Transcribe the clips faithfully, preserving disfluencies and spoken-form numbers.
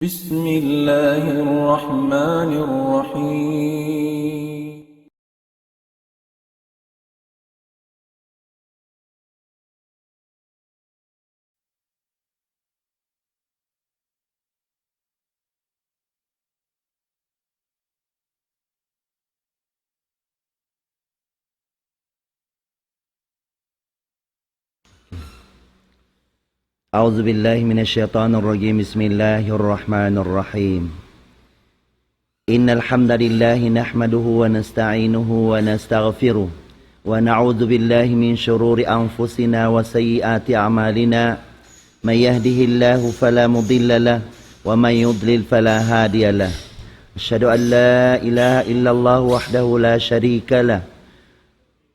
بسم الله الرحمن الرحيم. أعوذ بالله من الشيطان الرجيم. بسم الله الرحمن الرحيم. إن الحمد لله نحمده ونستعينه ونستغفره، ونعوذ بالله من شرور أنفسنا وسيئات أعمالنا. من يهده الله فلا مضل له، ومن يضلل فلا هادي له. أشهد أن لا إله إلا الله وحده لا شريك له،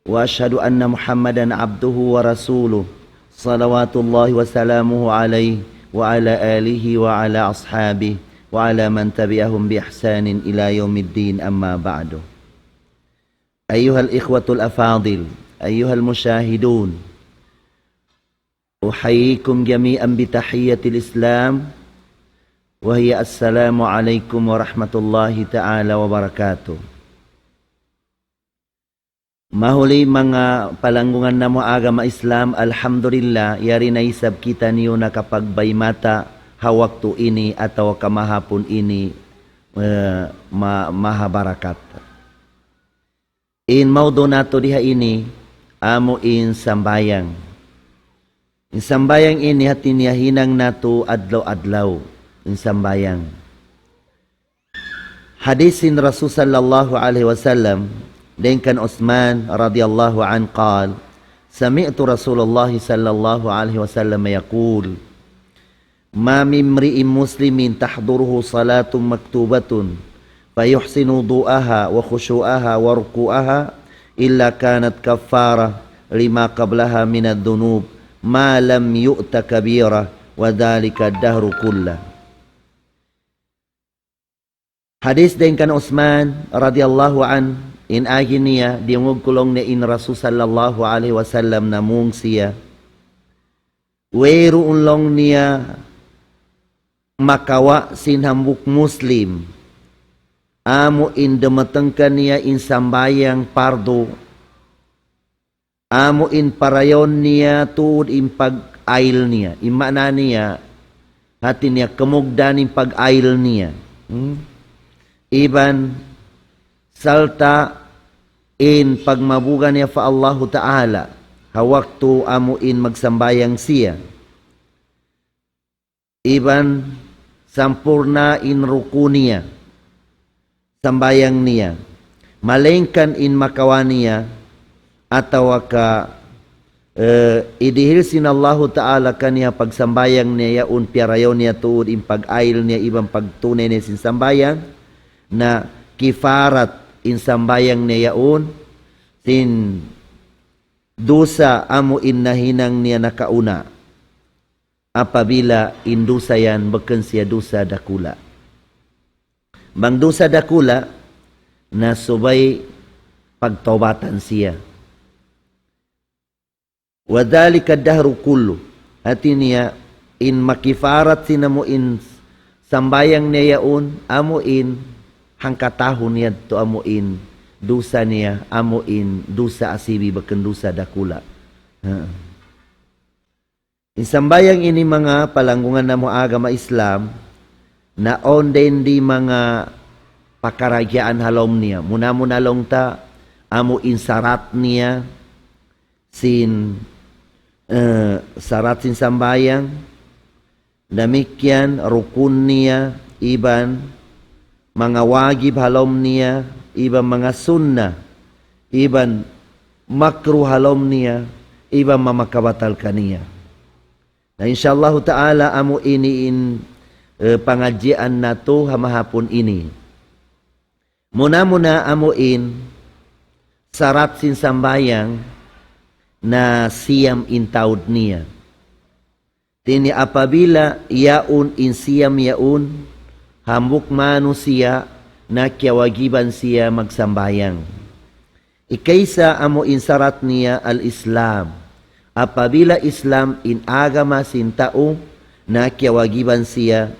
وأشهد أن محمدا عبده ورسوله، صلوات الله وسلامه عليه وعلى آله وعلى أصحابه وعلى من تبعهم بإحسان إلى يوم الدين، أما بعد. أيها الإخوة الأفاضل، أيها المشاهدون، أحييكم جميعا بتحية الإسلام، وهي السلام عليكم ورحمة الله تعالى وبركاته. Mahuli manga palanggungan namu' agama Islam, alhamdulillah, yari na isab kitaniyu nakapagbaymata ha waktu ini atawa kamahapun ini, eh, ma-, maha barakat. In maudu' natu' diha ini, amu in sambahayang. In sambahayang ini hati niya hinang natu' adlaw-adlaw. In sambahayang. Hadis sin Rasul sallallahu alayhi wasallam, dayn kan Uthman radiyallahu anhu قال: سمعت رسول الله صلى الله عليه وسلم يقول: ما من امرئ مسلم تحضره صلاة مكتوبة فيحسن وضوءها وخشوعها وركوعها إلا كانت كفارة لما قبلها من الذنوب ما لم يؤت كبيرة وذلك الدهر كله. Hadis dayn kan Uthman radiyallahu anhu, in agi niya, diyungug ku laung niya in Rasul sallallahu alayhi wasallam namung siya. Wayruun laung niya makawa' sin hambuuk Muslim, amu in dumatung kaniya in sambahayang pardu, amu in parayaw niya tuud in pag-ayil niya. In maana niya, hati niya kamugdan in pag-ayil niya. Hmm? Iban sarta' in pagmabuga niya pa Allahu Ta'ala, ha waktu amu in magsambahayang siya. Iban sampurna' in rukun niya, sambahayang niya. Malaingkan in makawa' niya, atawa ka, eh, idihil sin Allahu Ta'ala kaniya pagsambahayang niya yaun, piyarayaw niya tuud in pag-ayil niya iban pagtunay niya sin sambahayang, na kifarat in sambahayang niya yaun, sin dusa amu in nahinang niya nakauna. Apabila in dusa yan bukun siya dusa dakula'. Bang dusa dakula', na subay pagtawbatan siya. وذلك الدهر كله. Hati niya, in makifarat sin amu in sambahayang niya yaun, amu in hangkatahun yadtu amu in dusa niya, amu in dusa asibi', bukun dusa dakula'. Ha. In sambahayang ini manga palanggungan namu' agama Islam, na awn dayn di manga pakaradjaan ha lawm niya. Muna-muna laung ta, amu in sarat niya, sin, eh, sarat sin sambahayang, damikkiyan rukun niya, iban manga wajib ha lawm niya, iban manga sunnah, iban makruh ha lawm niya, iban mamakabatal kaniya. Na, insya Allahu Ta'ala, amu ini in, eh, pangadjian natu' ha mahapun ini. Muna-muna amu in sarat sin sambahayang na siyam in taud niya. Hati niya apabila yaun in siyam yaun, hambuuk manusiya' na kiyawajiban siya magsambahayang. Ikaisa amu in sarat niya al-Islam. Apabila Islam in agama sin tau, na kiyawajiban siya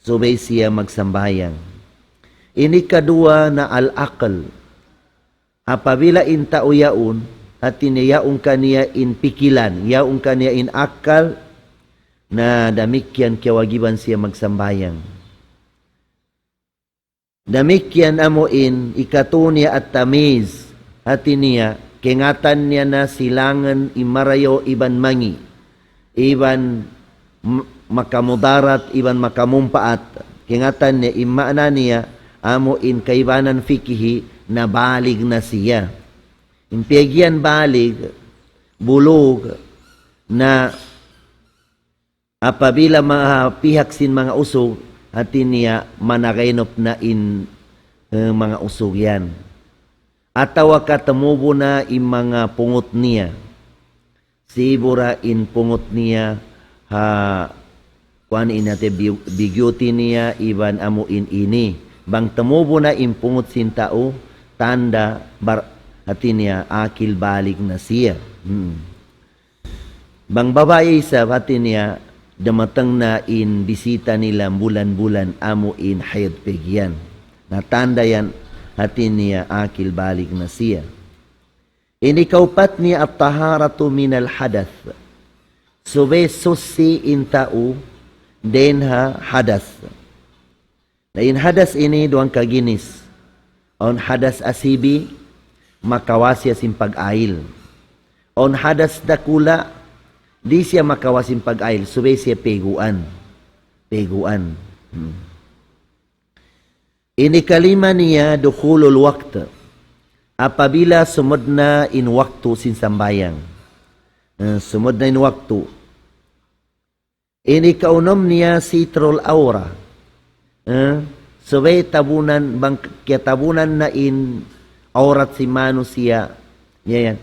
Subay siya magsambahayang. Ini kaduwa na al-aql. Apabila in tau yaun, hati niya yaun kaniya in pikilan, yaun kaniya in akal, na damikkiyan kiyawajiban siya magsambahayang. Damikkiyan amu in ikatu niya at-tamyiz, hati niya, kaingatan niya na silangan in marayaw iban mangi', iban m-, makamudarat, iban makamumpaat. Kaingatan niya, in maana niya, amu in kaibanan fikihi, na balig na siya. In piyag'iyan balig, bulug, na apabila ma-, pihak sin manga usug, hati niya managaynup na in, eh, manga usug yan. Atawa ka tumubu na in manga pungut niya. Sibu' ra in pungut niya ha, kuwan in ate bi-, biyuti niya iban amu in ini. Bang tumubu na in pungut sin tau, tanda' bar-, hati niya akil balig na siya. Hmm. Bang babai isab hati niya, damatang na in bisita nila bulan-bulan amu in hayd piyag'iyan. Na tanda' yan hati niya akil balig na siya. Ini kaupat niya at-taharatu minal hadath. Subay suchi in tau dayn ha hadath. Na in hadas ini duwang kaginis. Awn hadas asibi', makawa' siya sin pag-ayil. Awn hadas dakula', di' siya makawa' sin pag-ayil, subay siya piyayguan. Piyayguan. Hmm. Ini kalima niya dukhulul waqt. Apabila sumud na in waktu sin sambahayang. Eh, sumud na in waktu. Ini kaunum niya sitrul awra. Eh, subay tabunan, bang kiyatabunan na in awrat sin manusiya'. Ya, yan.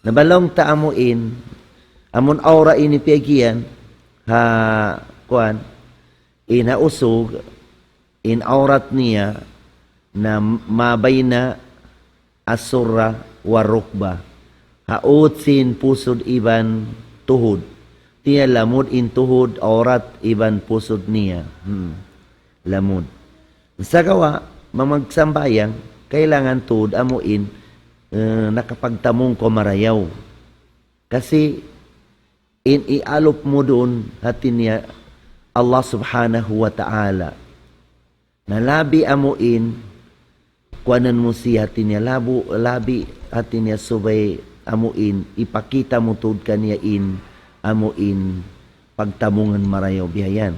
Na bang laung ta amu in, amun awra ini piyag'iyan, ha, kuwan, in ha usug, in awrat niya, na ma bayna as-surra wa rukba. Ha ut sin pusud iban tuhud. Tiya lamud in tuhud, awrat iban pusud niya. Hmm. Lamud. Sagawa', bang magsambahayang, kailangan tuud amu in, eh, nakapagtamung kaw marayaw. Kasi, in iyalup mu duun, hati niya, Allah Subhanahu wa Ta'ala. Na labi amu in, kuwanan mu siya hati niya labu, labi hati niya subay amu in, ipakita' mu tuud kaniya in, amu in, pagtamungan marayaw biya' yan.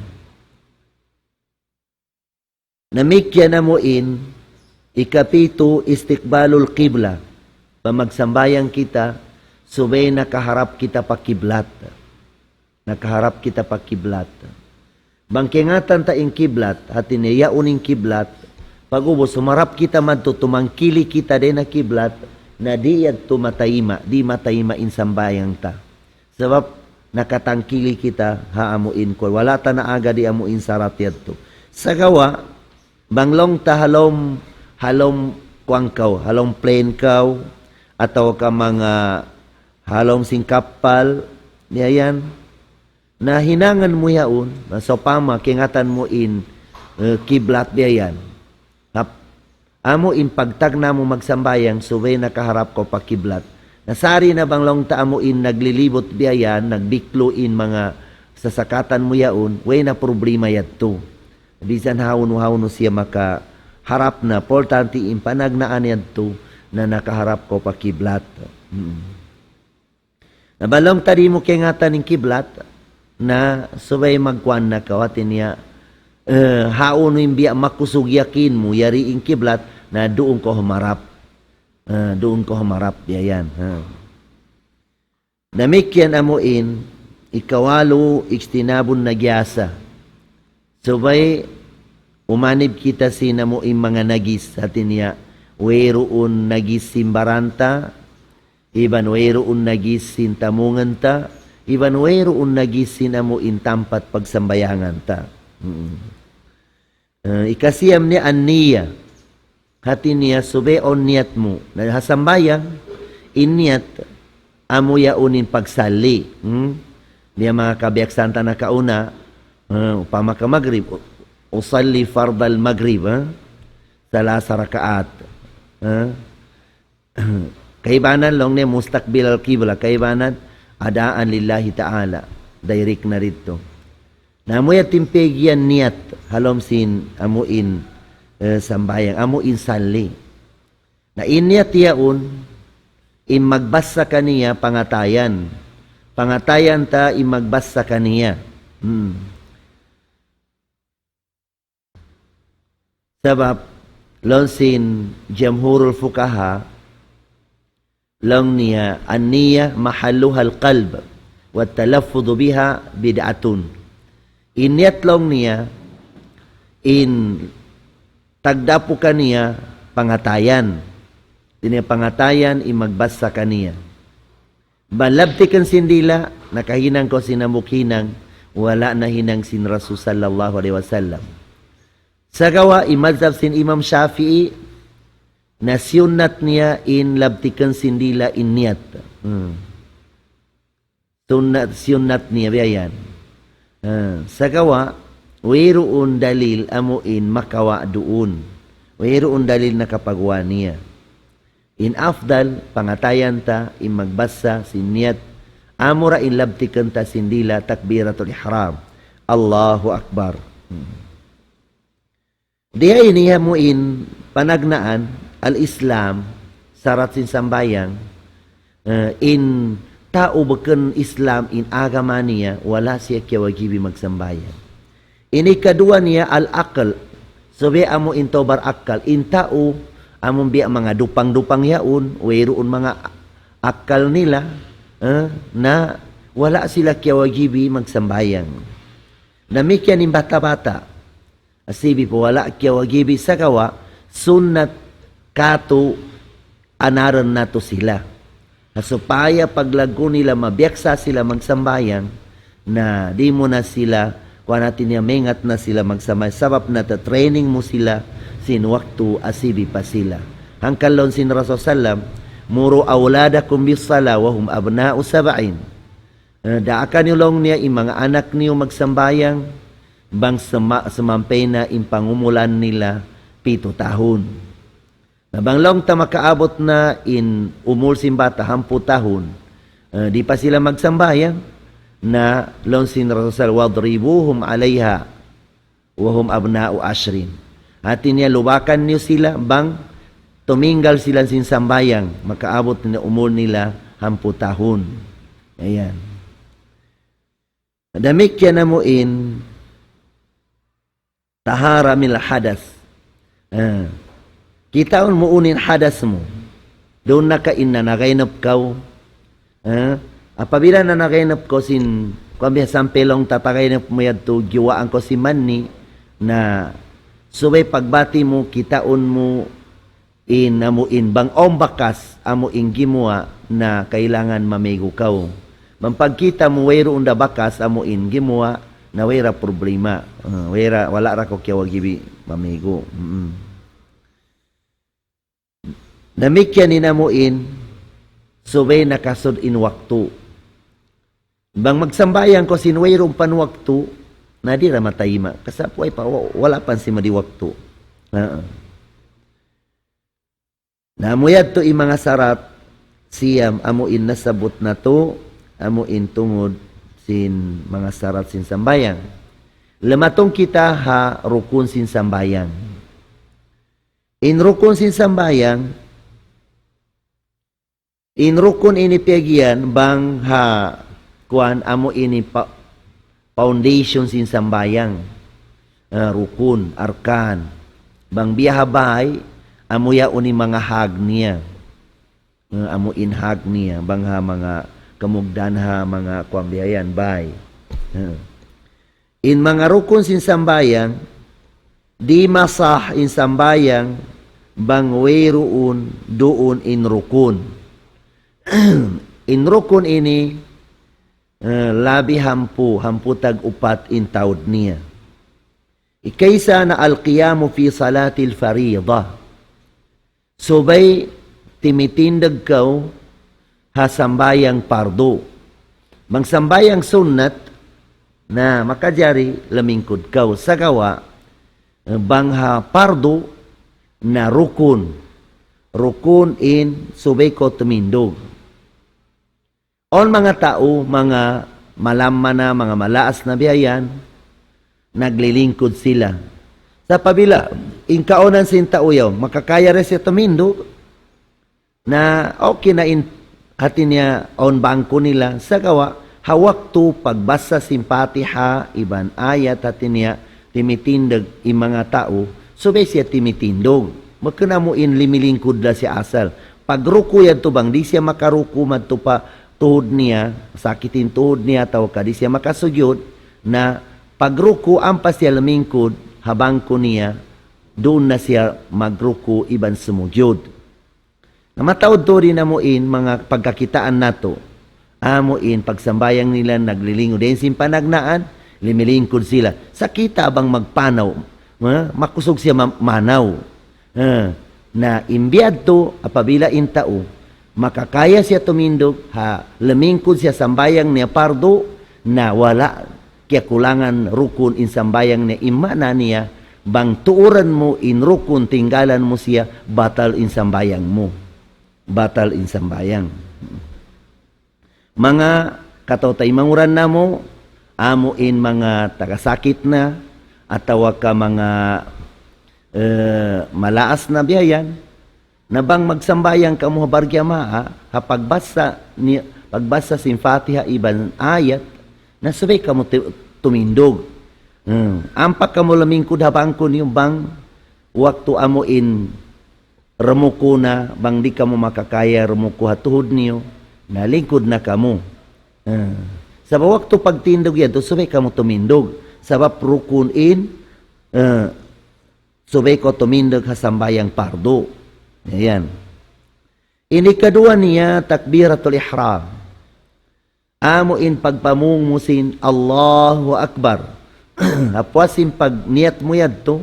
Damikkiyan amu in, ikapitu istiqbalul qibla. Bang magsambahayang kita, subay nakaharap kita pa kiblat. Nakaharap kita pa kiblat. Bang kaingatan ta in kiblat, hati niya yaun in kiblat, pag'ubus humarap kita madtu, tumangkili kita dayn ha kiblat, na di' yadtu matayma', di' matayma' in sambahayang ta. Sabab nakatangkili kita ha amu in kuwan. Wala' ta naaga di' amu in sarat yadtu. Sagawa', bang laung ta ha lawm, ha lawm kuwan kaw, ha lawm plane kaw, atawa ka manga ha lawm sin kappal, biya' yan. Na hinangan mu yaun, na sawpama, kaingatan mu in, eh, kiblat biya' yan. Hap-, amu in pagtagna' mu magsambahayang, subay nakaharap kaw pa kiblat. Na sari na bang laung ta amu in naglilibut biya' yan, nagdiklu' in manga sasakatan mu yaun, way na problema yadtu. Bisan hawnu-hawnu siya makaharap na, importante in panagnaan yadtu na nakaharap kaw pa kiblat. Hmm. Na bang laung ta di' mu kaingatan in kiblat, na subay magkuwan na kaw hati niya, eh, hawnu in biya' makusug yakin mu, yari in kiblat, na duun kaw humarap. Eh, duun kaw humarap, biya' yan, ha. Damikkiyan amu in, ikawalu ijtinabun najasa. Subay umanib kita sin amu in manga najis, hati niya, wayruun najis sin baran ta, iban wayruun najis sin tamungan ta, iban wayruun najis sin amu in tampat pagsambahayangan ta. Mm. Eh, ikasiyam niya an-niyya. Hati niya subay awn niyat mu. Na ha sambahayang, in niyat, amu yaun in pagsalli. Hmm? Biya' manga kabiyaksahan ta nakauna, eh, upama ka magrib, u-, أصلي فرض المغرب, ha? Salasa rakaat. Ha? Kaibanan laung niya مستقبل القبلة, kaibanan أداء لله تعالى. Direct na didtu. Na amu yan in piyag'iyan niyat, ha lawm sin amu in, eh, sambahayang, amu in salli. Na in niyat yaun, in magbasa kaniya pangatayan. Pangatayan ta in magbasa kaniya. Hmm. Sabab, laung sin jamhurul fuqaha, laung niya, النية محلها القلب والتلفظ بها بدعة. In niyat laung niya, in tagdapu kaniya pangatayan. Di' niya pangatayan, in magbasa kaniya. Bang labtikun sin dila', nakahinang kaw sin hambuuk hinang, wala' nahinang sin Rasul sallallahu alayhi wasallam. Sagawa' in madhab sin Imam Shafi'i, na siyunnat niya in labtikun sin dila' in niyat. Hmm. Sunnat, siyunnat niya biya' yan. Ha, sagawa', wayruun dalil amu in makawa' duun. Wayruun dalil nakapaguwa' niya. In afdal, pangatayan ta, in magbasa, sin niyat, amura in labtikun ta sin dila' takbiratul ihram. Allahu Akbar. Hmm. Di ha ini amu in panagnaan, al-Islam, sarat sin sambahayang, eh, in tau bukun Islam in agama niya, wala' siya kiyawajibi magsambahayang. Ini kaduwa niya al-aql, subay amu in tau barakkal, in tau amu biya' manga dupang-dupang yaun, wayruun manga akkal nila, eh, na wala' sila kiyawajibi magsambahayang. Damikkiyan in bata'-bata'. Asibi pa wala' kiyawajibi sagawa', sunnat katu' anarun natu' sila. Ha supaya paglaggu' nila mabiyaksa sila magsambahayang, na di' mu na sila, kuwan hati niya maingat na sila magsambahayang, sabab nata-training mu sila sin waktu asibi pa sila. Hangkan laung sin Rasul sallam, مروا أولادكم بالصلاة وهم أبناء سبع. Eh, daakan niyu laung niya in manga anak niyu magsambahayang, bang sema-, semampay na in pangumulan nila pitu tahun. Na bang laung ta makaabut na in umul sin bata' hangpu' tahun, eh, di' pa sila magsambahayang, na laung sin Rasul, واضربوهم عليها وهم أبناء عشر. Hati niya lubakan niyu sila bang tuminggal sila sin sambahayang, makaabut na umul nila hangpu' tahun. Ayan. Damikkiyan amu in tahara minal hadas. Ah. Kitaun mu unu in hadas mu. Duun na ka in nanagaynap kaw. Ah. Apabila nanagaynap kaw sin, kuwan biya' sampay laung ta tagaynap mu yadtu, giwaan kaw sin manni, na subay pagbati' mu, kitaun mu, in amu in bang awn bakas amu in gimuwa' na kailangan mamigu kaw. Bang pagkita' mu wayruun da bakas amu in gimuwa' na way ra problema. Uh, way ra, wala' ra kaw kiyawajibi mamigu. Mm-mm. Damikkiyan in amu in subay nakasud in waktu. Bang magsambahayang kaw sin wayruun pa waktu, na di' ra matayma'. Kasapuay pa, wa-, wala' pa sin madi waktu. Uh-uh. Na amu yadtu in manga sarat siyam amu in nasabbut natu', amu in tungud sin manga sarat sin sambahayang. Lumatung kita ha rukun sin sambahayang. In rukun sin sambahayang, in rukun ini piyag'iyan bang ha kuwan amu ini pa-, foundation sin sambahayang. Ah, rukun, arkan. Bang biya' ha bay, amu yaun in manga hag niya. Ah, amu in hag niya, bang ha manga kamugdan ha manga kuwan biya' yan, bay. Ah. In manga rukun sin sambahayang, di' masah in sambahayang, bang wayruun duun in rukun. In rukun ini, eh, labi hangpu', hangpu' tag-upat in taud niya. Ikaisa na القيام في صلاة الفريضة. Subay timitindug kaw ha sambahayang pardu. Bang sambahayang sunnat, na makajari lamingkud kaw. Sagawa', Bang ha pardu na rukun. Rukun in subay kaw tumindug. Awn manga tau, manga malamma na, manga malaas na biya' yan, naglilingkud sila. Sa' apabila in kaunan sin tau yaun, makakaya da siya tumindug, na okay na in hati niya awn bangku nila, sagawa' ha waktu pagbasa sin Fatiha iban ayat hati niya timitindug in manga tau, subay siya timitindug. Bukun amu in limilingkud da siya asal. Pagruku yadtu bang di' siya makaruku madtu pa tuhud niya, sakit in tuhud niya, atawa ka di' siya makasujud, na pagruku ampa siya limingkud ha bangku niya, duun na siya magruku iban sumujud. Na mataud tuud in amu in manga pagkakitaan natu'. Amu in pagsambahayang nila naglilingkud. Dayn sin panagnaan, limilingkud sila. Sa' kita bang magpanaw, ha? Makusug siya ma-, manaw. Ha? Na in biya' yadtu, apabila in tau, makakaya siya tumindug, ha, limingkud siya sambahayang niya pardu, na wala' kiyakulangan rukun in sambahayang niya, in maana niya, bang tuuran mu in rukun, tinggalan mu siya, batal in sambahayang mu. Batal in sambahayang. Manga kataw-taymanghuran namu', amu in manga tagasakit na, atawa ka manga, eh, malaas na biya' yan, na bang magsambahayang kamu ha barjamaa, ha pagbasa ni, pagbasa sin Fatiha iban ayat, na subay kamu tu-, tumindug. Hmm. Ampa kamu limingkud ha bangku niyu bang waktu amu in rumuku na, bang di' kamu makakaya rumuku ha tuhud niyu, na lingkud na kamu. Hmm. Sabab waktu pagtindug yadtu, subay kamu tumindug. Sabab rukun in, eh, subay kaw tumindug ha sambahayang pardu. Yan. In hikaduwa niya takbiratul ihram. Amu in pagpamung mu sin Allahu Akbar. Apabila sin pagniyat mu yadtu,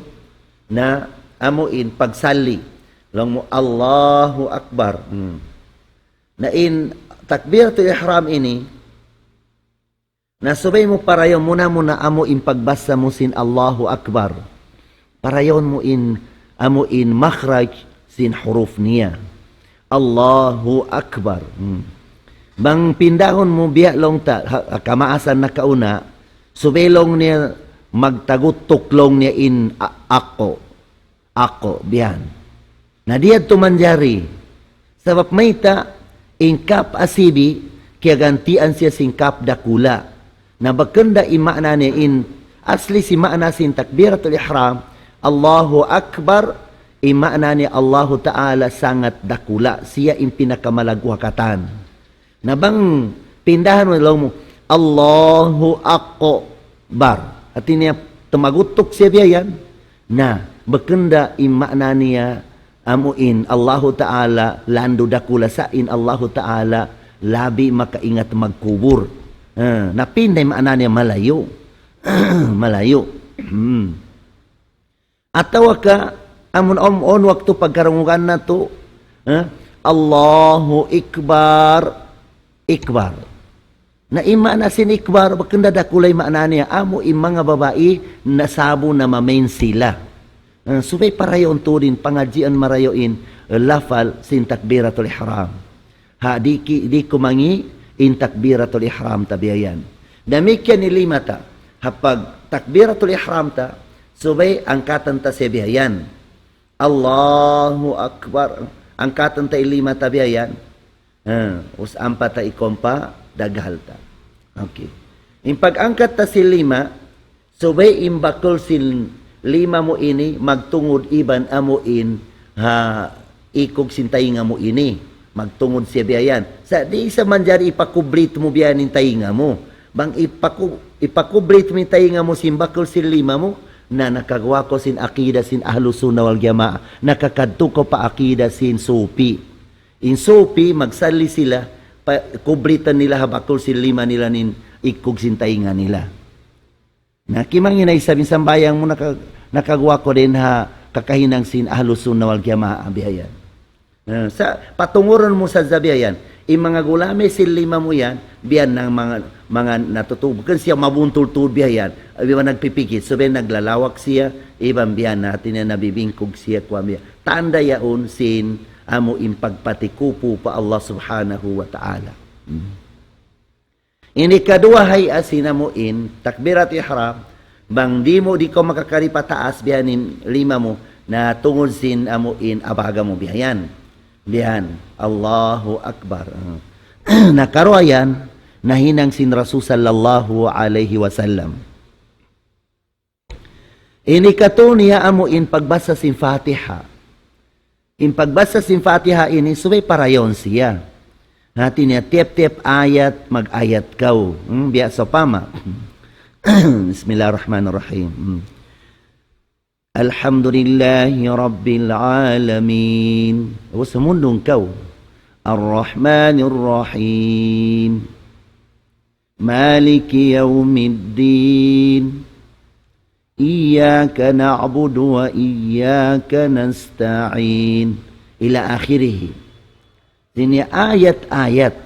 na amu in pagsalli. Laung mu Allahu Akbar. Hmm. Na in takbiratul ihram ini, na subay mu parayawun muna-muna amu in pagbasa mu sin Allahu Akbar. Parayawun mu in, amu in makhraj sin huruf niya. Allahu Akbar. Hmm. Bang pindahun mu biya' laung ta, ha, ha kamaasan nakauna, subay laung niya magtaguttuk laung niya in a-, ako. Ako, biya' yan. Na di' yadtu manjari. Sabab mayta', in kap asibi', kiyagantian siya sin kap dakula'. Na bukun da in maana niya in, asli sin maana sin takbiratul ihram, Allahu Akbar, in maana niya Allahu Ta'ala sangat dakula', siya in pinakamalaggu' ha katan. Na bang pindahan mu, laung mu, Allahu Akbar. Hati niya, tumaguttuk siya biya' yan. Na, bukun da in maana niya, amu in, Allahu Ta'ala, landu' dakula' sa' in Allahu Ta'ala, labi makaingat magkubul. Eh, na pinda in maana niya malayu'. Malayu'. Hmm. Atawa ka, amun awn, awn waktu pagkarungugan natu', eh, Allahu Akbar, Akbar. Na in maana sin Akbar, bukun da dakula' in maana niya, amu in manga babai, nasabu na mamain sila. Eh, subay parayawun tuud in pangadjian marayaw in, eh, lafal sin takbiratul ihram. Ha, di' ki-, di' kumangi' in takbiratul ihram ta biya' yan. Damikkiyan in lima ta. Ha pag takbiratul ihram ta, subay angkatan ta siya biya' yan. Allahu Akbar. Angkatan ta in lima ta biya' yan. Ha, us ampa ta ikompa, daghal ta. Okay. In pag-angkat ta sin lima, subay in bakul sin lima mu ini magtungud iban amu in ha ikug sin taynga mu ini. Magtungud siya biya' yan. Sa' di' sa manjari ipakublit mu biya' yan in taynga mu. Bang ipaku-, ipakublit mu in taynga mu sin bakul sin lima mu, na nakaguwa' kaw sin akida sin Ahlus Sunnah wal Jamaah. Nakakadtu kaw pa akida sin Sufi. In Sufi, magsalli sila, pa-, kublitan nila ha bakul sin lima nila in ikug sin taynga nila. Na, kimangi' na isab in sambahayang mu naka-, nakaguwa' kaw dayn ha kakahinang sin Ahlus Sunnah wal Jamaah biya' yan. Na, sa' patungurun mu sadja biya' yan. In manga gulami sin lima mu yan, biya' na in manga, manga natutug. Bukun siya mabuntul tuud biya' yan. Biya' nagpipikit. Subay naglalawak siya, iban biya' na hati niya nabibingkug siya kuwan biya'. Tanda' yaun sin amu in pagpatikupu pa Allah Subhanahu wa Ta'ala. Hmm. Ini kaduwa hay'a sin amu in takbirat ihram, bang di' mu, di' kaw makakari pataas biya' ha yan in lima mu, na tungud sin amu in abaga mu biya' yan. Biya' yan. Allahu Akbar. Na karuwa yan, nahinang sin Rasul sallallahu alayhi wasallam. Ini katu' niya amu in pagbasa sin Fatiha. In pagbasa sin Fatiha ini subay parayaw siya. Hati niya tiyap-tiyap ayat mag-ayat kaw. Hmm, biya' sawpama. Bismillahirrahmanirrahim. Hmm. Alhamdulillahi Rabbil Alamin. Ubus humundung kaw. Arrahmanirrahim. Maliki yawmiddin. Iyyaka na'budu wa iyyaka nasta'in. Ila akhirih. Ini ayat-ayat.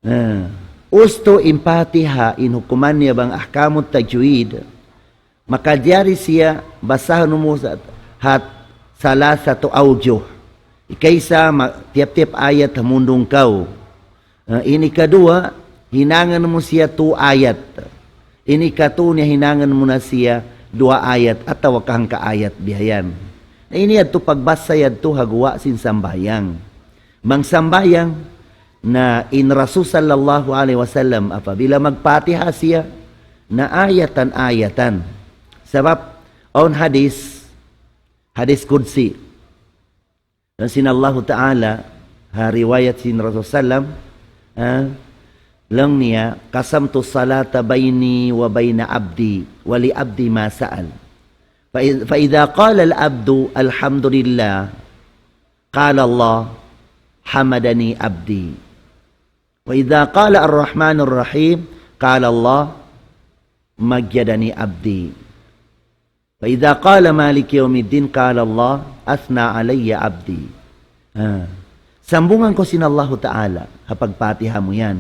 Ah. Ustu in Fatiha, in hukuman niya bang ahkamut tajwid. Makajari siya basahun mu sa-, hat salasatu awjuh. Ikaisa, ma-, tiyap-tiyap ayat hamundung kaw. Ah, ini kaduwa, hinangun mu siya tu ayat. Ini katu' niya hinangun mu na siya duwa ayat atawa kahangka ayat biya' yan. Na ini yadtu pagbasa yadtu ha guwa' sin sambahayang. Bang sambahayang na in Rasul sallallahu alayhi wasallam apabila magpatiha siya na ayatan-ayatan. Sabab awn hadis, hadis qudsi. Laung sin Allahu Ta'ala, ha riwayat sin Rasul sallam, ha, laung niya, قسمت الصلاة بيني وبين عبدي ولعبدي ما سأل. فإذ-، فإذا قال العبد الحمد لله، قال الله حمدني عبدي. وإذا قال الرحمن الرحيم، قال الله مجدني عبدي. فإذا قال مالك يوم الدين، قال الله أثنى علي عبدي. Ha. Sambungan kaw sin Allahu Ta'ala, ha pagpatiha mu yan.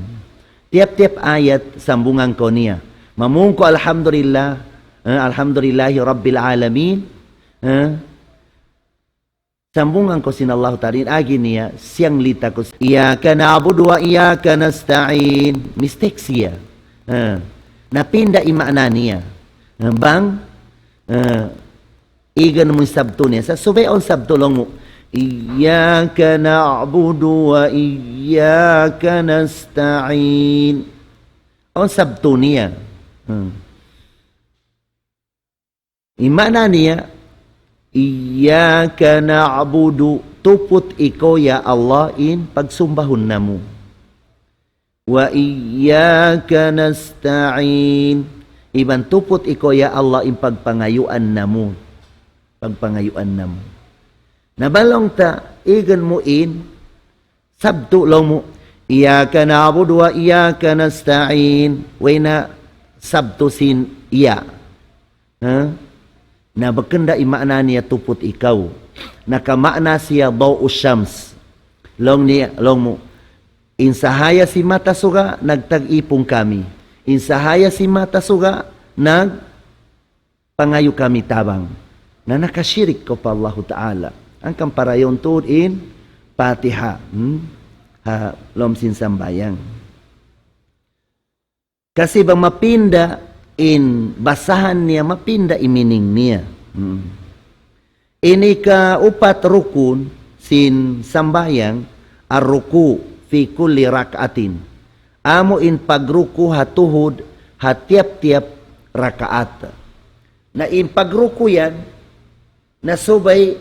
Tiyap-tiyap ayat, sambungan kaw niya. Mamung kaw alhamdulillah, eh, alhamdulillahi rabbil alamin. Eh, sambungan kaw sin Allahu Ta'ala, in agi niya, siyang lita kaw, إياك نعبد وإياك نستعين. Mistake siya. Eh, napinda in maana niya. Eh, bang, eh, igan mu in sabtu niya. Sa' subay awn sabtu laung mu, إياك نعبد وإياك نستعين. Awn sabtu niya. Hmm. In maana niya, إياك نعبد, tuput ikaw ya Allah in pagsumbahun namu'. وإياك نستعين, iban tuput ikaw ya Allah in pagpangayuan namu'. Pagpangayuan namu'. Na bang laung ta, igan mu in sabtu laung mu, إياك نعبد وإياك نستعين. Way na sabtu sin iya. Ha? Na bukun da in maana niya tuput ikaw. Nakamaana siya ضوء الشمس. Laung niya, laung mu, in sahaya sin mata suga, nagtag-ipun kami. In sahaya sin mata suga, nag- pangayu kami tabang. Na nakashirik kaw pa Allahu Ta'ala. Hangkan parayawun tuud in Fatiha. Hmm? Ha, lawm sin sambahayang. Kasi bang mapinda in basahan niya, mapinda in meaning niya. Hmm. Ini kaupat rukun sin sambahayang, الركوع في كل ركعة. Amu in pagruku' ha tuhud ha tiyap-tiyap rakaat. Na in pagruku' yan, na subay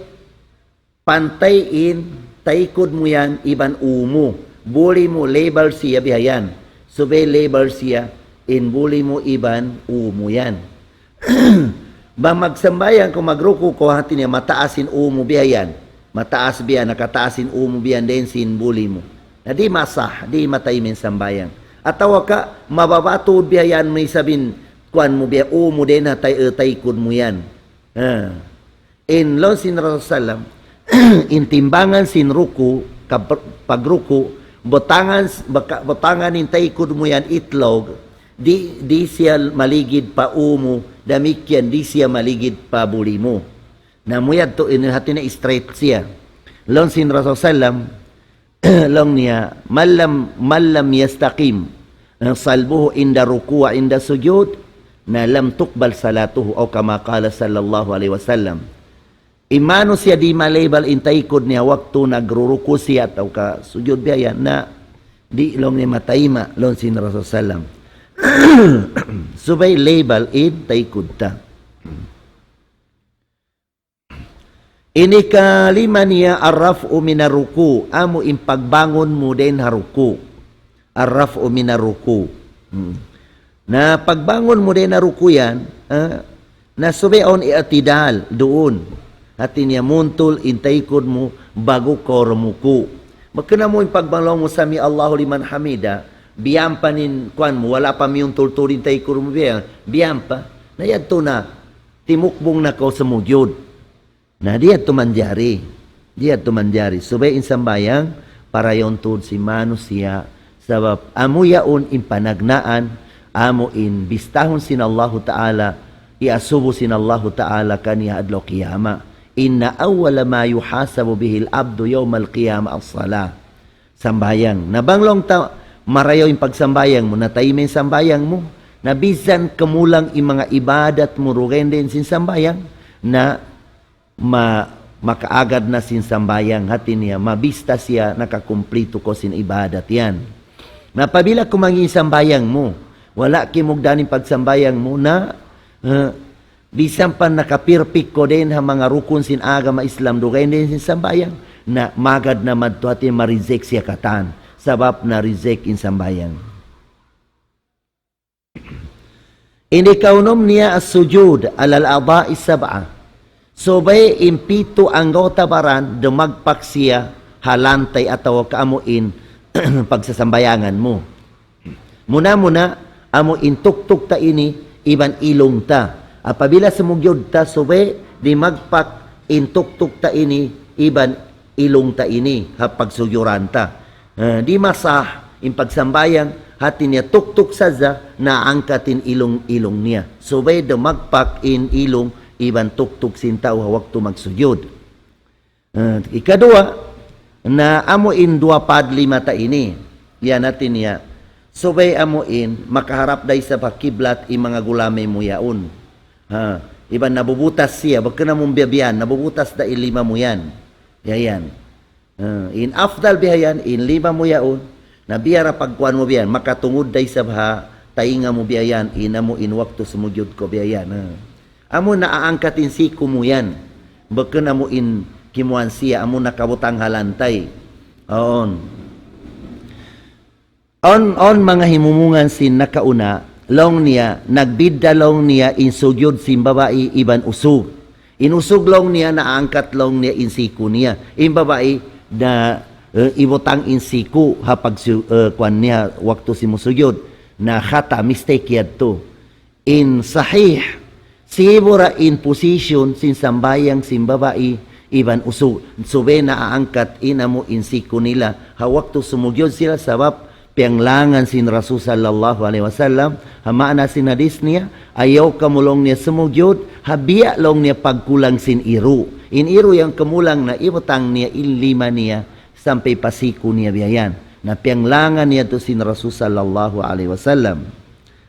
pantay in taykud mu yan iban ū mu. Buli mu level siya bihayan. Subay level siya in buli mu iban ū mu yan. Bang magsambahayang kaw, magruku' kaw, hati niya mataas in ū mu bihayan. Mataas biya', nakataas in ū mu biya' dayn sin buli mu. Na di' masah, di' matay in sambahayang. Atawa ka, mababa' tuud bihayan, may isab in kuwan mu biya' ū mu dayn ha tay-, eh, taykud mu yan. Eh. In laung sin Rasul sallam, in timbangan sin ruku', kab-, pagruku', butangan, baka-, butangan in taykud mu yan itlog, di', di' siya maligid pa ū mu, damikkiyan di' siya maligid pa buli mu. Na amu yadtu in hati niya straight siya. Laung sin Rasul sallam, laung niya, "من لم، من لم يستقم صلبه عند الركوع وعند السجود، na لم تقبل صلاته." أو كما قال صلى الله عليه وسلم. In manusiya' di' ma-level in taykud niya waktu nagruruku siya atawa ka sujud biya' yan, na di' laung niya matayma', laung sin Rasul sallam. Subay level in taykud ta. In hikalima niya, الرفع من الركوع, amu in pagbangun mu dayn ha ruku'. الرفع من الركوع. Hmm. Na pagbangun mu dayn ha ruku' yan, ah, na subay awn i'tidal duun. Hati niya muntul in taykud mu ba'gu kaw rumuku'. Bukun amu in pagbangun mu سمع الله لمن حمده, biya' pa in kuwan mu, wala' pa miyuntul-tul in taykud mu biya', biya' pa. Na yadtu na, timukbung na kaw sumujud. Na, di' yadtu manjari. Di' yadtu manjari. Subay in sambahayang, parayawun tuud sin manusiya'. Sabab, amu yaun in panagnaan, amu in bistahun sin Allahu Ta'ala, iasubu sin Allahu Ta'ala kaniya adlaw qiyamah. إن أول ما يحاسب به العبد يوم القيامة الصلاة. Sambahayang. Na bang laung ta, marayaw in pagsambahayang mu, na tayma' in sambahayang mu, na bisan kumulang in manga ibadat mu, dugaing dayn sin sambahayang, na ma-, makaagad na sin sambahayang, hati niya, mabista siya nakakumplitu kaw sin ibadat yan. Na apabila kumangi' in sambahayang mu, wala' kimugdan in pagsambahayang mu, na, eh, bisan pa nakapirpik kaw dayn ha manga rukun sin agama Islam, dugaing dayn sin sambahayang, na magad na madtu hati ma-reject siya katan. Sabab na-reject in sambahayang. In hikaunum niya السجود على الأعضاء السبعة. Subay in pitu anggawta' baran dumagpak siya ha lantay atawa ka amu in pagsasambahayangan mu. Muna-muna, amu in tuktuk ta ini, iban ilung ta. Apabila sumujud ta, subay dimagpak in tuktuk ta ini, iban ilung ta ini, ha pagsujuran ta. Eh, di' masah in pagsambahayang, hati niya tuktuk sadja, naangkat in ilung-ilung niya. Subay dumagpak in ilung, iban tuktuk sin tau ha waktu magsujud. Eh, ikaduwa, na amu in duwa pad lima ta ini. Yan hati niya. Subay amu in makaharap da isab ha kiblat in manga gulamay mu yaun. Ha, iban nabubutas siya, bukun amu biya' biya' yan, nabubutas da in lima mu yan. Ya yan. Eh, in afdal biya' yan, in lima mu yaun, na biya' ra pagkuwan mu biya' yan, makatungud da isab ha taynga mu biya' yan, in amu in waktu sumujud kaw biya' yan. Eh. Amu naaangkat in siku mu yan. Bukun amu in kimuwan siya, amu nakabutang ha lantay. Awn. Awn, awn manga himumungan sin nakauna, laung niya, nagbidda' laung niya in sujud sin babai iban usug. In usug laung niya, naangkat laung niya in siku niya. In babai, na, eh, ibutang in siku ha pagsu-, eh, kuwan niya, waktu simusujud. Na khata, mistake yadtu. In sahih, sibu' ra in position sin sambahayang sin babai iban usug. Subay naaangkat in amu in siku nila ha waktu sumujud sila sabab piyanglangan sin Rasul sallallahu alayhi wasallam, ha maana sin hadis niya, ayaw kamu laung niya sumujud, ha biya' laung niya pagkulang sin iru'. In iru' yan kumulang na ibutang niya in lima niya sampay pa siku niya biya' yan. Na piyanglangan niya tu sin Rasul sallallahu alayhi wasallam.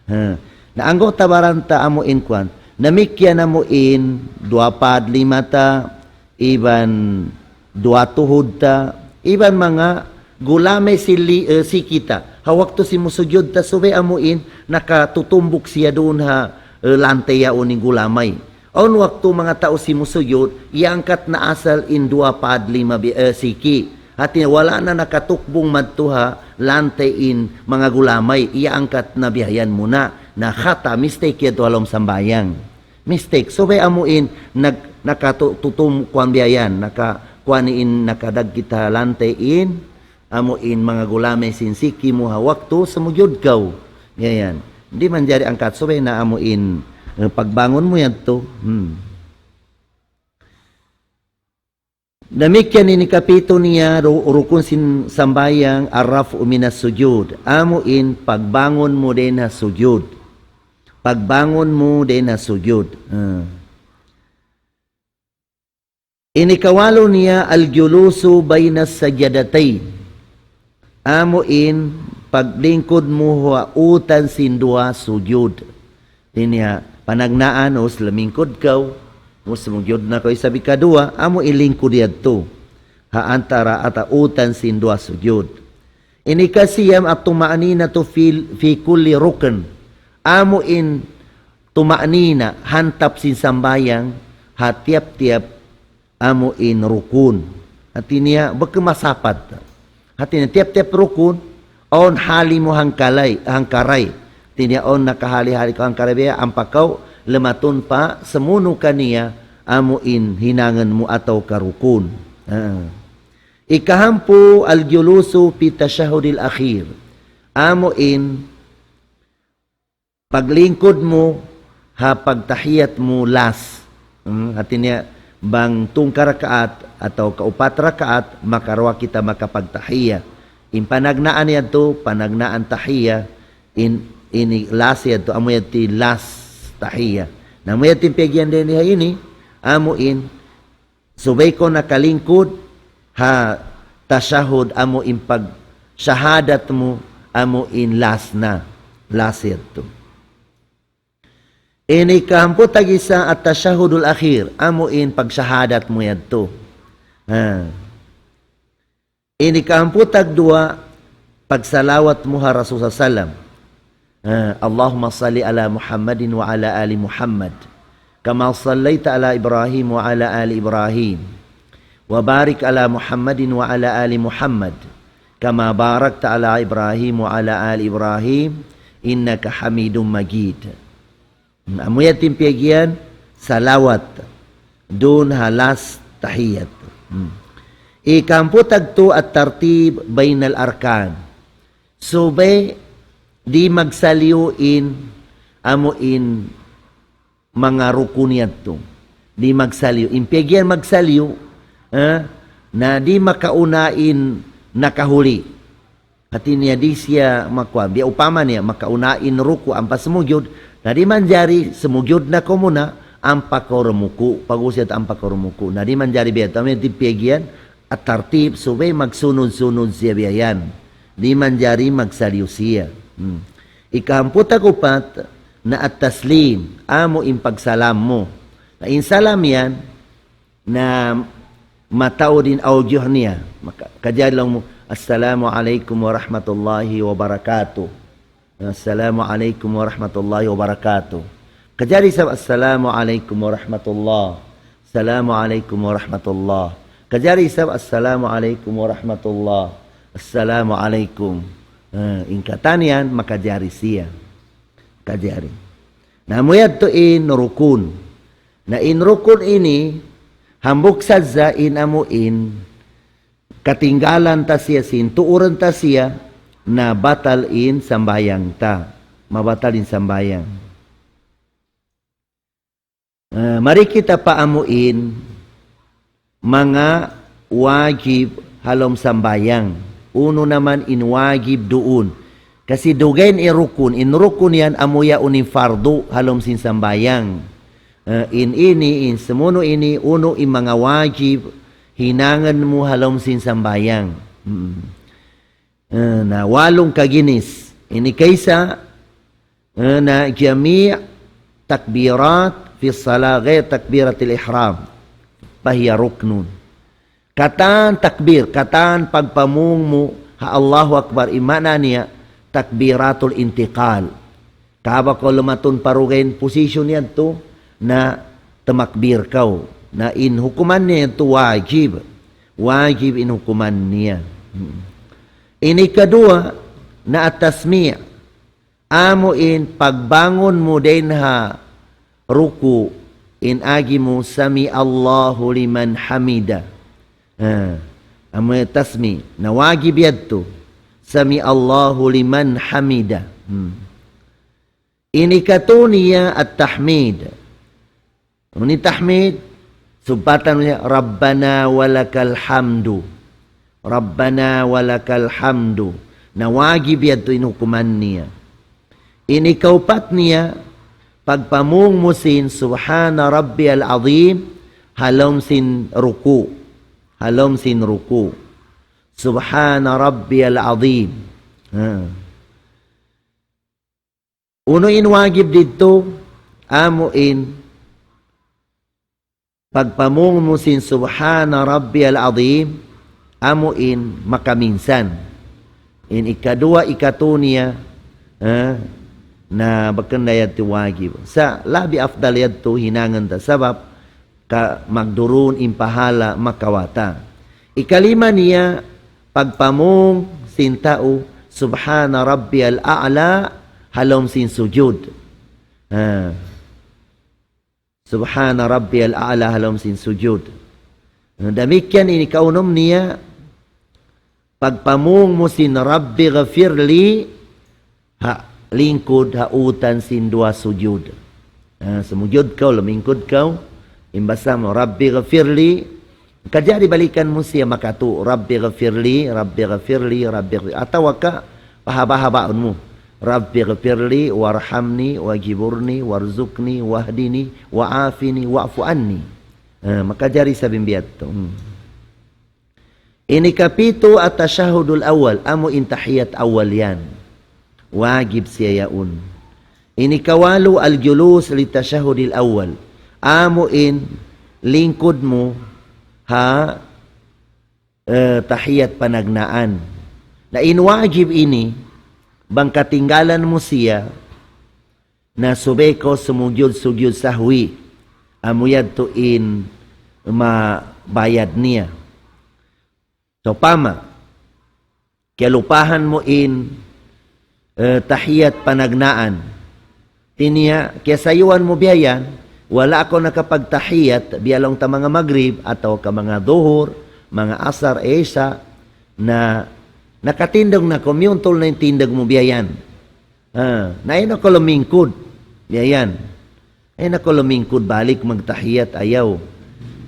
Ha. Na anggawta' baran ta amu in kuwan. Damikkiyan amu in duwa pad lima ta, iban duwa tuhud ta, iban manga gulamay sili, eh, siki ta. Ha waktu simusujud ta subay amu in nakatutumbuk siya duun ha, eh, lantay yaun in gulamay. Awn waktu manga tau simusujud, iyaangkat na asal in duwa pad lima bi-, eh, siki. Hati niya wala' na nakatukbung madtu ha lantay in manga gulamay, iyaangkat na biya' yan muna. Na khata, mistake yadtu ha lawm sambahayang. Mistake. Subay amu in nag-, nakatu-, tutum kuwan biya' yan, naka-, kuwan in nakadagkit ha lantay in, amu in manga gulamay sin siki mu ha waktu sumujud kaw. Biya' yan. Di' manjari angkat subay na amu in, eh, pagbangun mu yadtu. Hmm. Damikkiyan in ikapitu niya, ru-, rukun sin sambahayang, الرفع من السجود. Amu in pagbangun mu dayn ha sujud. Pagbangun mu dayn ha sujud. Ha. In ikawalu niya, الجلوس بين السجدتين. Amu in paglingkud mu ha utan sin duwa sujud. Hati niya, panagnaan, us lamingkud kaw, us sumujud na kaw isab ikaduwa, amu in lingkud yadtu. Ha antara' atawa utan sin duwa sujud. In ikasiyam, الطمأنينة في، في كل ركن. Amu in tuma'nina, hantap sin sambahayang, ha tiyap-tiyap amu in rukun. Hati niya, bukun masapat. Hati niya, tiyap-tiyap rukun, awn hali mu hangkalay, hangkaray. Hati niya, awn nakahali-hali kaw hangkaray biya', ampa kaw lamatun pa samunu kaniya, amu in hinangun mu atawa ka rukun. Ha. Ikahangpu', الجلوس في التشهد الأخير. Amu in paglingkud mu ha pagtahiyat mu last. Hmm, hati niya, bang tungka rakaat atawa kaupat rakaat, makaruwa kita makapagtahiya. In panagnaan yadtu, panagnaan tahiya, in, ini last yadtu, amu yadtu last tahiya. Na amu yadtu in piyag'iyan dayn ha ini, amu in subay kaw nakalingkud ha tashahhud, amu in pagsahadat mu, amu in last na, last yadtu. Ini kahangpu' tag-isa التشهد الأخير, amu in pagsahadat mu yadtu. Ha. Ini kahangpu' tagduwa, pagsalawat mu ha Rasul sallallahu alayhi wasallam. Ah, اللهم صل على محمد وعلى آل محمد كما صليت على إبراهيم وعلى آل إبراهيم وبارك على محمد وعلى آل محمد كما باركت على إبراهيم وعلى آل إبراهيم إنك حميد مجيد. Hmm, amu yadtu in piyag'iyan salawat duun ha last tahiyat. Hmm. Ikahangpu' tagtu الترتيب بين الأركان. Subay di' magsaliyu in, amu in manga rukun yadtu. Di' magsaliyu. In piyag'iyan magsaliyu, eh, na di' makauna in nakahuli. Hati niya di' siya makuan. Biya' upama niya, makauna in ruku' ampa sumujud. Na di' manjari sumujud na kaw muna, ampa kaw rumuku'. Pag-ubus yadtu ampa kaw rumuku'. Na di' manjari biya' yadtu. Amu yadtu in piyag'iyan, الترتيب, subay magsunud-sunud siya biya' yan. Di' manjari magsaliyu siya. Hmm. Ikahangpu' tag-upat, na التسليم, amu in pagsalam mu. Na in salam yan, na mataud in awjuh niya. Maka-, kajari laung mu, "Assalamu alaykum warahmatullahi wabarakatuh." "Assalamu alaykum warahmatullahi wabarakatuh." Kajari isab, "Assalamu alaykum warahmatullah. Assalamu alaykum warahmatullah." Kajari isab, "Assalamu alaykum warahmatullah. Assalamu alaykum." Eh, in katan yan, makajari siya. Kajari. Na amu yadtu in rukun. Na in rukun ini, hambuuk sadja in amu in katinggalan ta siya sin tuuran ta siya, na batal in sambahayang ta. Mabatal in sambahayang. Ah, mari kita pa amu in manga wajib ha lawm sambahayang. Unu naman in wajib duun. Kasi dugaing in rukun. In rukun yan amu yaun in fardu ha lawm sin sambahayang. Eh, in ini, in sumunu' ini, unu in manga wajib, hinangun mu ha lawm sin sambahayang. Hmm. Eh, na walu kaginis. Ini kaisa, eh, na جميع تكبيرات في الصلاة غير تكبيرة الإحرام فهي ركن. Katan takbir, katan pagpamung mu ha Allahu Akbar, in maana niya takbiratul intiqal. Kawa kaw lumatun pa dugaing position yadtu, na tumakbir kaw. Na in hukuman niya yadtu wajib. Wajib in hukuman niya. Hmm. Ini kaduwa na at-tasmi'. Amu in pagbangun mu dayn ha ruku', in agi mu, "Sami Allahu liman hamida." Ha, amu in tasmi', na wajib yadtu. "Sami Allahu liman hamida." Hmm. Ini katu niya at-tahmid. Unu in tahmid? Subbatan niya, "Rabbana walakal hamdu. Rabbana walakal hamdu." Na wajib yadtu in hukuman niya. Ini kaupat niya, pagpamung mu sin Subhana Rabbiyal Azim, ha lawm sin ruku. Ha lawm sin ruku. Subhana Rabbiyal Azim. Ha. Unu in wajib didtu, amu in pagpamung mu sin Subhana Rabbiyal Azim, amu in makaminsan. In ikaduwa, ikatu niya, eh, na bukun na yadtu wajib. Sa' labi afdal yadtu hinangun ta sabab ka magdurun in pahala makawata. Ikalima niya, pagpamung sin tau, Subhana Rabbiyal A'la, ha lawm sin sujud. Ha. Subhana Rabbiyal A'la ha lawm sin sujud. Damikkiyan in ikaunum niya, pagpamung mu sin Rabbighfirli, ha lingkud, ha utan sin duwa sujud. Ha, sumujud kaw, lumingkud kaw, in basa mu, Rabbighfirli, kajari balikan mu siya makatu, Rabbighfirli, Rabbighfirli, Rabbighfirli. Atawa ka, pahaba-habaun mu. Rabbighfirli, warhamni, wajburni, warzuqni, wahdini, wa'afini, wa'fu anni. Ha, makajari sabab biya' yadtu. Hmm. Ini kapitu at-tashahhudul awwal, amu in tahiyat awwal yan. Wajib siya yaun. Ini kawalu al-julus li tashahhudil awwal. Amu in lingkud mu ha, eh, tahiyat panagnaan. Na in wajib ini, bang katinggalan mu siya, na subay kaw sumujud sujud sahwi. Amu yadtu in mabayad niya. Sawpama, kiyalupahan mu in, eh, tahiyat panagnaan. Hati niya, kiyasayuan mu biya' yan, wala' kaw nakapagtahiyat, biya' laung ta manga magrib, atawa ka manga duhur, manga asar, isa, na nakatindug na kaw, miyuntul na in tindug mu biya' yan. Ha, na ayaw na kaw lumingkud. Biya' yan. Ayaw na kaw lumingkud balik magtahiyat, ayaw.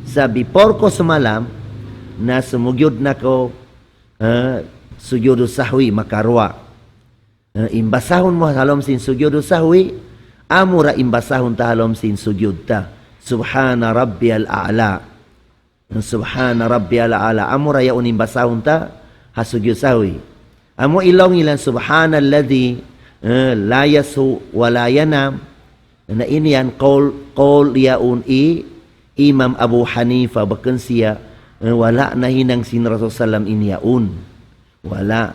Sa' before kaw sumalam, na sumujud na kaw, ha, sujudu sahwi, makaruwa. Ha, in basahun mu ha lawm sin sujudu sahwi, amura in basahun ta ha lawm sin sujud ta. Subhana Rabbiyal A'la. Subhana Rabbiyal A'la. Amura yaun in basahun ta ha sujud sahwi. Amu in laung nila, Subhanalladhi, eh, la yashu wa la yanam. Na ini yan, qawl, qawl yaun hi Imam Abu Hanifa, bukun siya, eh, wala' nahinang sin Rasul sallam in yaun. Wala'.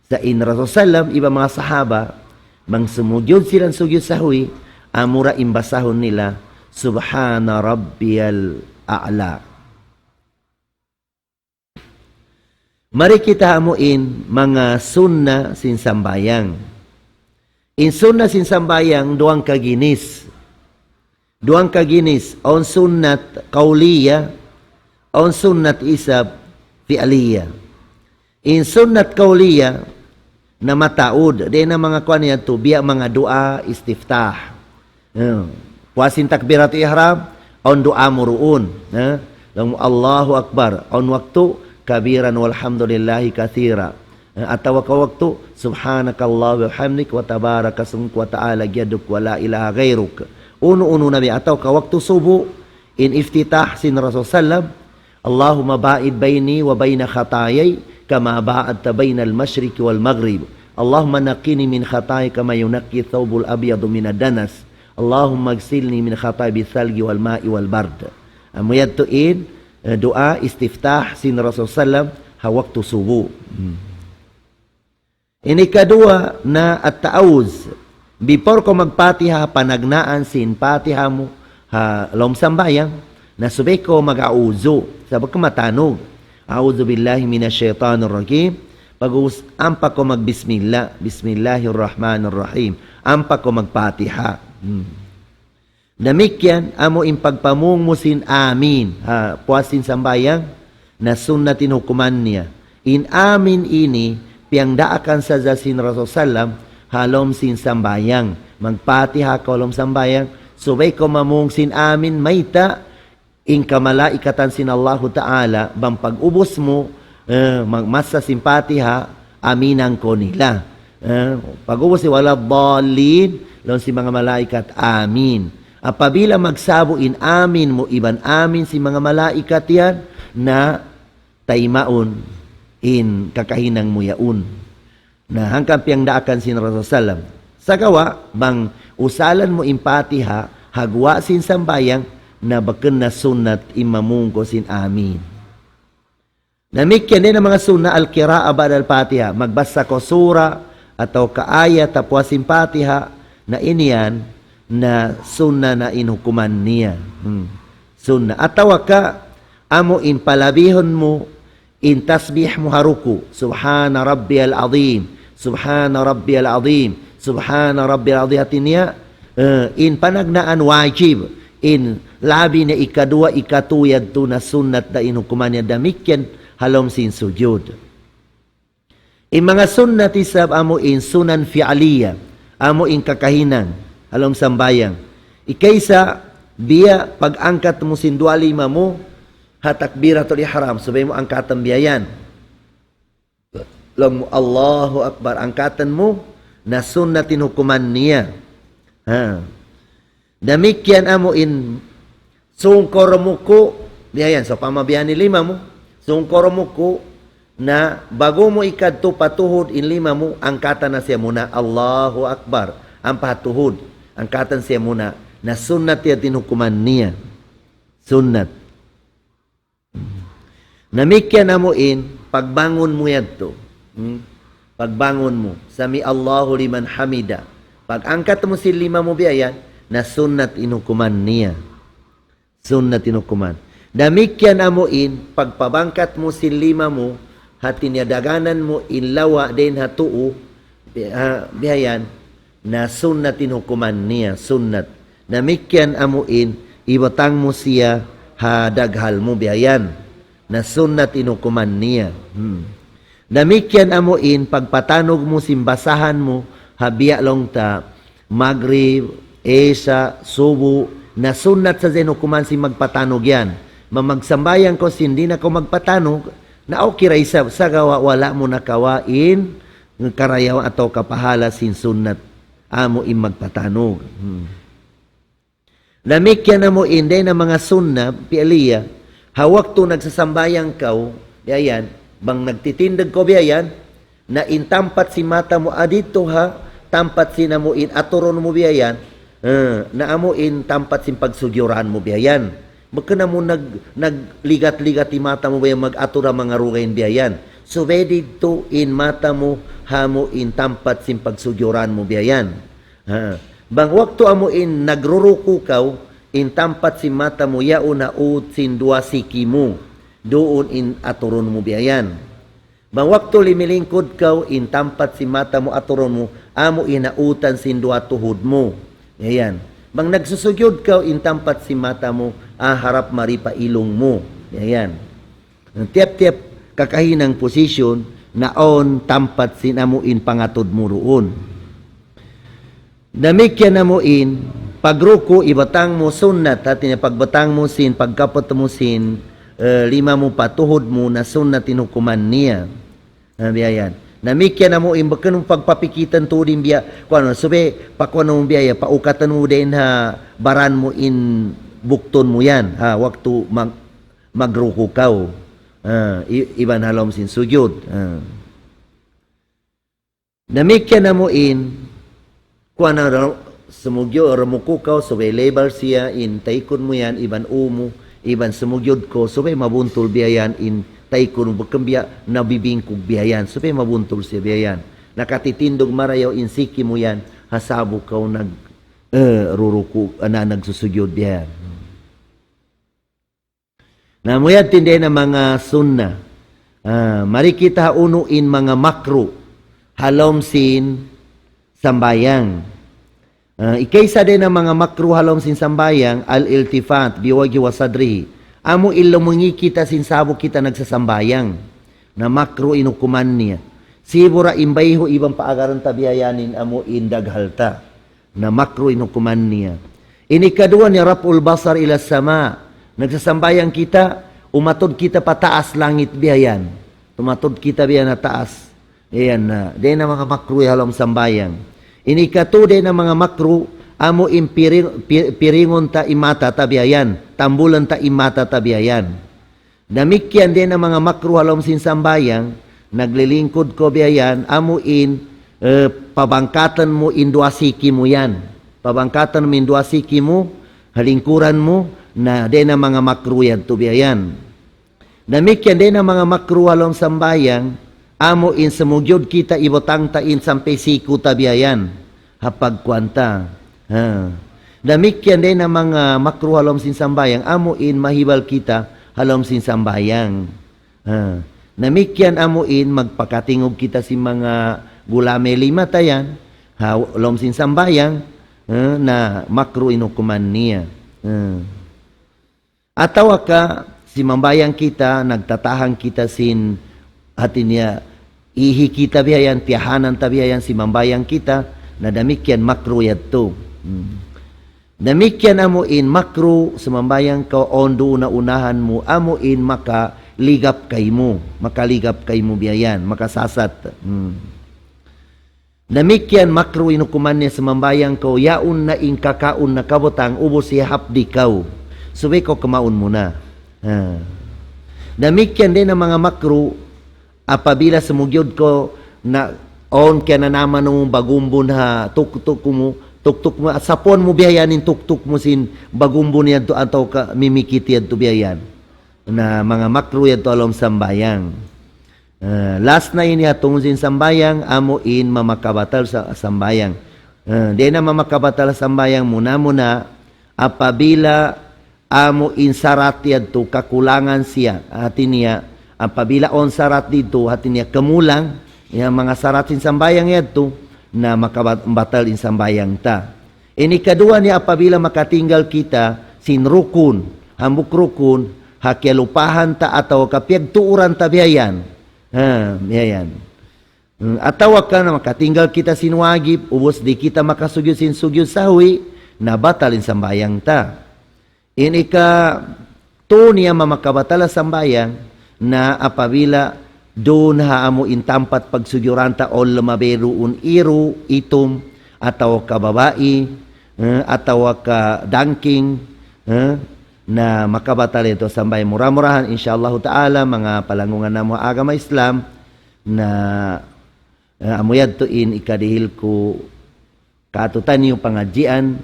Sa' in Rasul sallam, iban manga sahaba, bang sumujud sila sujud sahwi, amura in basahun nila, Subhana Rabbiyal A'la. Mari kita' amu in manga sunna sin sambahayang. In sunna sin sambahayang, duwang kaginis. Duwang kaginis, awn sunnat qawliya, awn sunnat isab fi'liya. In sunnat qawliya, na mataud, dayn ha manga kuwan yadtu, biya' manga duwaa istiftah. Eh, puas sin takbiratul ihram, awn duwaa mu duun. Eh, laung mu Allahu Akbar, awn waktu, kabiran walhamdulillahi kathira. Eh, atawa ka waktu, Subhanakallahumma wa bihamdik wa tabaraka ismuk wa ta'ala jadduk wa la ilaha ghairuk. Unu-unu na biya', atawa ka waktu subu, in iftitah sin Rasul sallam, اللهم باعد بيني وبين خطاياي كما باعدت بين المشرق والمغرب. اللهم نقني من خطاياي كما ينقى الثوب الأبيض من الدنس. اللهم اغسلني من خطاياي بالثلج والماء والبرد. Amu yadtu in, eh, duwaa istiftah sin Rasul sallam ha waktu subu. Hmm. Ini kaduwa na at-ta'awuz. Before kaw magpatiha, panagnaan sin patiha mu ha lawm sambahayang, na subay kaw mag-a'uzu. Sabab ka matanug. أعوذ بالله من الشيطان الرجيم. Pag'ubus, ampa kaw magbismillah. بسم الله الرحمن الرحيم. Ampa kaw magpatiha. Hmm. Damikkiyan, amu in pagpamung mu sin amin. Ha, puas sin sambahayang, na sunnat in hukuman niya. In amin ini, piyagdaakan sadja sin Rasul sallam, ha lawm sin sambahayang. Magpatiha kaw ha lawm sambahayang, subay kaw mamung sin amin, mayta', in kamalaikatan sin Allahu Ta'ala, bang pag-ubus mu, eh, magmasa sin Fatiha, aminan kaw nila. Eh, pag-ubus, "Waladdallin," laung sin manga malaikat, "Amin." Apabila magsabu in amin mu iban amin sin manga malaikat yan, na taymaun in kakahinang mu yaun. Na hangkan piyangdaakan sin Rasul sallam. Sagawa', bang usalan mu in Fatiha, ha guwa' sin sambahayang, na bukun na sunnat in mamung kaw sin amin. Damikkiyan dayn ha manga sunnat al-qira'a ba'dal Fatiha, magbasa kaw sura atawa ka ayat ha puas sin Fatiha, na ini yan, na sunnat na in hukuman niya. Hmm. Sunnat. Atawa ka, amu in palabihun mu, in tasbih mu ha ruku', "Subhana Rabbiyal Azim, Subhana Rabbiyal Azim, Subhana Rabbiyal Azim," hati niya, eh, in panagnaan wajib, in labi na ikaduwa, ikatu yadtu na sunnat da in hukuman niya damikkiyan ha lawm sin sujud. In manga sunnat isab amu in sunan fi'liya, amu in kakahinang, ha lawm sambahayang. Ikaisa, biya' pag-angkat mu sin duwa lima mu, ha takbiratul ihram, subay mu angkatan biya' yan. Laung mu, "Allahu Akbar," angkatan mu, na sunnat in hukuman niya. Ha. Damikkiyan amu in sūng kaw rumuku', biya' yan, sawpama biya' ini lima mu, sūng kaw rumuku', na ba'gu mu ikadtu pa tuhud in lima mu, angkatan na siya muna, "Allahu Akbar," ampa ha tuhud, angkatan siya muna, na sunnat yadtu in hukuman niya. Sunnat. Damikkiyan amu in pagbangun mu yadtu. Hmm? Pagbangun mu, "Sami Allahu liman hamida." Pag-angkat mu sin lima mu biya' yan, na sunnat in hukuman niya. Sunnat in hukuman. Damikkiyan amu in pagpabangkat mu sin lima mu, hati niya daganan mu in lawa' dayn ha tuu, bi-, ha, biya' yan, na sunnat in hukuman niya, sunnat. Damikkiyan amu in, ibatang mu siya ha daghal mu biya' yan. Na sunnat in hukuman niya. Hmm. Damikkiyan amu in, pagpatanug mu sin basahan mu, ha biya' laung ta, Magrib, Isa, Subu, na sunnat sadja in hukuman sin magpatanug yan. Ma-, magsambahayang kaw sin di' na kaw magpatanug, na okay ra isab, sagawa' wala' mu nakawa' in karayawan atawa ka pahala sin sunnat amu in magpatanug. Hmm. Damikkiyan amu in dayn ha manga sunnat, fi'liya, ha waktu nagsasambahayang kaw, biya' yan, bang nagtitindug kaw biya' yan, na in tampat sin mata mu adidtu ha, tampat sin amu in aturun mu biya' yan, eh, na amu in tampat sin pagsujuran mu biya' yan. Bukun amu nag-, nagligat-ligat in mata mu biya' yan, mag-atur ha manga rugain biya' yan. Subay didtu in mata mu, ha amu in tampat sin pagsujuran mu biya' yan. Ha. Bang waktu amu in nagruruku kaw, in tampat sin mata mu yaun ha ut sin duwa siki mu, duun in aturun mu biya' yan. Bang waktu limilingkud kaw, in tampat sin mata mu aturun mu, amu in ha utan sin duwa tuhud mu. Biya' yan. Bang nagsusujud kaw, in tampat sin mata mu, ah, harap mari pa ilung mu. Biya' yan. Tiyap-tiyap kakahinang position, na awn tampat sin amu in pangatud mu duun. Damikkiyan amu in, pagruku' ibatang mu sunnat, hati niya pagbatang mu sin, pagkaput mu sin, eh, lima mu pa tuhud mu na sunnat in hukuman niya. Ah, biya' yan. Damikkiyan amu in, bukun mu pagpapikitan tuud in biya', kuwan, subay, pakuwan mu biya' yan, paukatan mu dayn ha baran mu in buktun mu yan, ha, waktu mag-, magruku' kaw. Ah, i-, iban ha lawm sin sujud. Ah. Damikkiyan amu in, kuwan na, sumujud, rumuku' kaw, subay lebar siya, in taykud mu yan, iban ū mu, iban sumujud kaw, subay mabuntul biya' yan, in taykud mu, bukun biya' nabibingkug biya' yan, subay mabuntul siya biya' yan. Nakatitindug marayaw in siki mu yan, ha sa'bu kaw nag-, eh, ruruku', ah, na nagsusujud biya' yan. Na amu yan in dayn ha manga sunna. Ah, mari kita ha unu in manga makruh ha lawm sin sambahayang. Ah, ikaisa dayn ha manga makruh ha lawm sin sambahayang, al-iltifat biwajhihi wa sadrihi. Amu in lumungi kita sin sa'bu kita nagsasambahayang. Na makruh in hukuman niya. Sibu' ra in bayhu' iban paagaran ta biya' yan in amu in daghal ta. Na makruh in hukuman niya. In ikaduwa niya, raf'ul basar ila sama', Nagsasambahayang kita, umatud kita pa taas langit biya' yan. Tumatud kita biya' yan ha taas. Yan na, dayn ha manga makruh ha lawm sambahayang. Ini katu dayn ha manga makruh, amu in piring, pi-, piringun ta in mata ta biya' yan. Tambulan ta in mata ta biya' yan. Damikkiyan dayn ha manga makruh ha lawm sin sambahayang, naglilingkud kaw biya' yan, amu in, eh, pabangkatan mu in duwa siki mu yan. Pabangkatan mu in duwa siki mu, ha lingkuran mu, na dayn ha manga makruh yadtu biya' yan. Damikkiyan dayn ha manga makruh ha lawm sambahayang, amu in sumujud kita ibutang ta in sampay siku ta biya' yan. Ha pagkuan ta. Ha. Damikkiyan dayn ha manga makruh ha lawm sin sambahayang, amu in mahibal kita ha lawm sin sambahayang. Ha. Damikkiyan amu in magpakatingug kita sin manga gulamay lima ta yan, ha lawm sin sambahayang, ha, na makruh in hukuman niya. Ha. Atawa ka, simambahayang kita, nagtatahang kita sin, hati niya, ihi kita biya' yan, tiyahanan ta biya' yan, simambahayang kita, na damikkiyan makruh yadtu. Hmm. Damikkiyan amu in makruh, sumambahayang kaw awn duun ha unahan mu, amu in makaligap kaymu, makaligap kaymu biya' yan, makasasat. Hmm. Damikkiyan makruh in hukuman niya sumambahayang kaw, yaun na in kakaun na kabutang, ubus hihapdi' kaw. Subay kaw kamaun muna. Ha. Damikkiyan dayn ha manga makruh, apabila sumujud kaw na awn kiyananaman mu bagumbun ha tuktuk mu, tuktuk mu, sapuan mu biya' yan in tuktuk mu sin bagumbun yadtu atawa ka mimikit yadtu biya' yan. Na manga makruh yadtu ha lawm sambahayang. Eh, last na ini ha tungud sin sambahayang, amu in mamakabatal sa sambahayang. Eh, dayn ha mamakabatal sambahayang muna-muna, apabila amu in sarat yadtu kakulangan siya, hati niya, apabila awn sarat didtu, hati niya kamulang, ya manga sarat sin sambahayang yadtu, na makabat-, batal in sambahayang ta. Ini kaduwa niya apabila makatinggal kita sin rukun, hambuuk rukun, ha kiyalupahan ta atawa ka piyagtuuran ta biya' yan. Ha, biya' yan. Hmm, atawa ka na makatinggal kita sin wajib, ubus di' kita makasujud sin sujud sahwi, na batal in sambahayang ta. In ikatu niya mamakabatal ha sambahayang, na apabila duun ha amu in tampat pagsujuran ta awn lumabay duun iru', itum, atawa ka babai, eh, atawa ka dangking, eh, na makabatal yadtu ha sambahayang. Mura-murahan, insya Allahu ta'ala, manga palanggungan namu' ha agama Islam, na, eh, amu yadtu in ikadihil ku kātu'niyu pangadjian,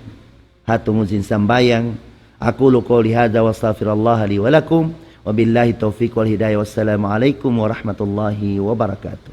ha tungud sin sambahayang. أقول قولي هذا وأستغفر الله لي ولكم، وبالله التوفيق والهداية، والسلام عليكم ورحمة الله وبركاته.